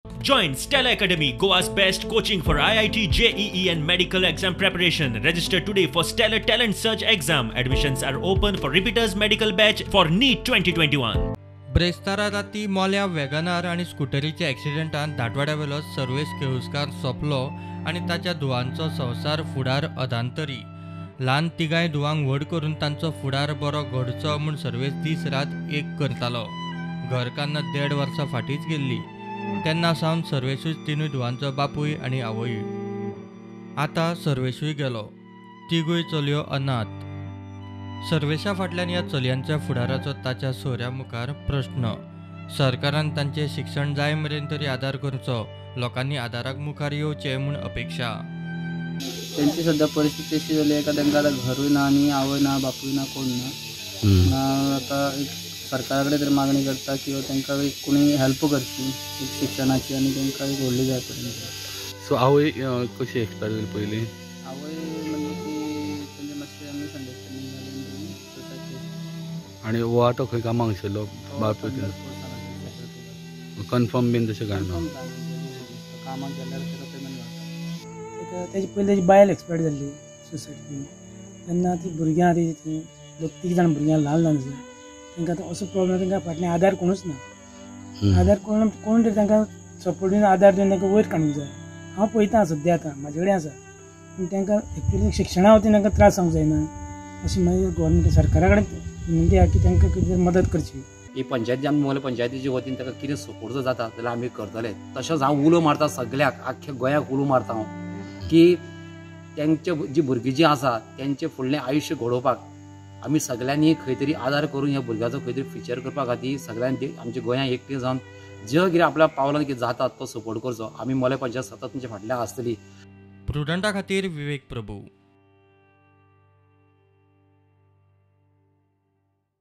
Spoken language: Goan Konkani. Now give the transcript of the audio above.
Join Stella Academy, Goa's best coaching for IIT, JEE and medical exam preparation. Register today for Stellar Talent Search exam. Admissions are open for repeaters medical batch for NEET 2021. ब्रेस्तारा राती मोल्या वॅगनार आनी स्कुटरीच्या एक्सिडंटान दाटवाड्यावेलो सर्वेश केळुस्कार सोंपलो आनी ताच्या धुवांचो संवसार फुडार अधांतरी. ल्हान तिगांय धुवांक व्हड करून तांचो फुडार बरो घडचो म्हूण सर्वेश दीस रात एक करतालो. घरकान्न 1.5 वर्सां फाटींच गेल्ली तेन्ना सावन सर्वेशूच तिनूय धुवांचो बापूय आनी आवयूय. आतां सर्वेशूय गेलो, तिगूय चलयो अनाथ. सर्वेशा फाटल्यान ह्या चलयांच्या फुडाराचो ताच्या सोऱ्या मुखार प्रश्न. सरकारान तांचें शिक्षण जाय मेरेन तरी आदार करचो, लोकांनी आदाराक मुखार येवचें म्हूण अपेक्षा. त्यांची सध्या परिस्थिती अशी जाली का तांकां आतां घरूय ना आनी आवय ना बापूय ना कोण ना. आतां एक सरकारा कडेन तरी मागणी करता की तांकां एक कोणी हेल्प करची एक शिक्षणाची आनी तांकां एक व्हडली जाय पडली. सो आवय कशी एक्सपायर जाली पयलीं? आवय म्हणजे ती तेंचे मातशें मिसअंडरस्टँडींग जालें सुसायड केस. आनी हो आतां खंय कामाक आशिल्लो बापूय? कन्फर्म बीन तशें कांय ना? कामाक गेल्यार ताका पेमेंट मेळटा. तेजी पयलीं तेजी बायल एक्सपायर जाल्ली सुसायड करून. तेन्ना ती भुरग्यां आहा ती दोग तीग जाण भुरग्यां ल्हान ल्हान आसा. तांकां आतां असो प्रॉब्लम, तांकां फाटल्यान आदार कोणूच ना. आदार कोण कोण तरी तांकां सपोर्ट दिवन आदार दिवन तांकां वयर काडूंक जाय. हांव पळयता सद्या आतां म्हाजे कडेन आसा, पूण तांकां एक्चुअली शिक्षणा वतीन तांकां त्रास जावंक जायना अशी मागीर गव्हर्मेंट सरकारा कडेन विनंती आहा की तांकां कितें तरी मदत करची. ही पंचायती आमी मोलें पंचायतीच्या वतीन ताका कितें सपोर्ट जाता जाल्यार आमी करतले. तशेंच हांव उलो मारता सगळ्याक, आख्ख्या गोंयाक उलो मारता हांव की तेंचे जी भुरगीं जीं आसा तेंचें फुडलें आयुश्य घडोवपाक आमी सगळ्यांनी खंय तरी आदार करून ह्या भुरग्याचो खंय तरी फ्युचर करपा खातीर सगळ्यांनी आमच्या गोंयांत एकटें जावन जे कितें आपल्या पावलान कितें जाता तो सपोर्ट करचो. आमी मोलें पंचायत सतत तुमच्या फाटल्यान आसतली. प्रुडंटा खातीर विवेक प्रभू.